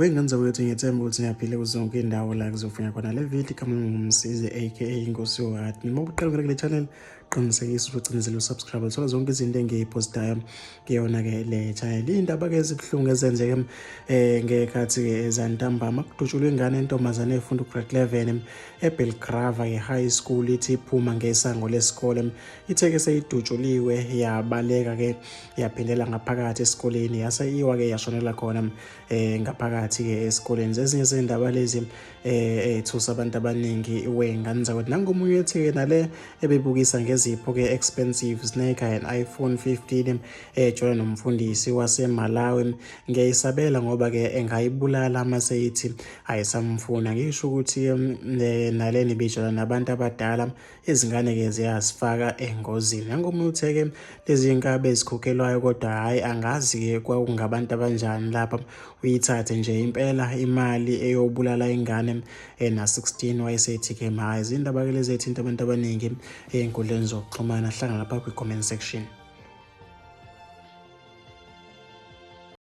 Wey'ngane zakwethu, ngiyethemba ukuthi niyaphila kuzo zonke iy'ndawo la kuzofunya khona le video. Igama ngumsizi aka Inkosi Yohati. Noma uqala kule channel, qinisekisa ukuthi ucinezele usubscribe, uthola zonke izinto engiyiphostayo kuyona-ke le channel. Iy'ndaba-ke ezibuhlungu ezenzeke ngekhathi-ke ezantambama, kudutshulwe ingane entombazane efunda ugrade 11 eBelgrave High School, ithi iphuma ngesango lesikole. Ithe-ke seyidutshuliwe yabaleka-ke, yaphindela ngaphakathi esikoleni, yase iwa-ke yashonela khona ngaphakathi-ke esikoleni. Zezinye zey'ndaba lezi ethusa abantu abaningi wey'ngane zakwethu. Nangomunye ethi-ke nale ebebukisa ngezipho-ke expensive sneaker and iPhone 15 ejola nomfundisi waseMalawi, ngiyayisabela ngoba-ke engayibulala mase ithi ayisamfuna. Ngisho ukuthi naleni ibijola nabantu abadala, izingane-ke ziyazifaka engozini. Nangomunye uthe-ke lezi nkabi ezikhokhelwayo, kodwa hhayi, angazi-ke kwakungabantu abanjani lapha, uyithathe nje impela imali eyobulala ingane ena-16. Wayesethi-ke hhayi, izindaba-ke lezi ethinta abantu abaningi ey'nkundleni zokuxhumana. Hlangana lapha kwi-comment section.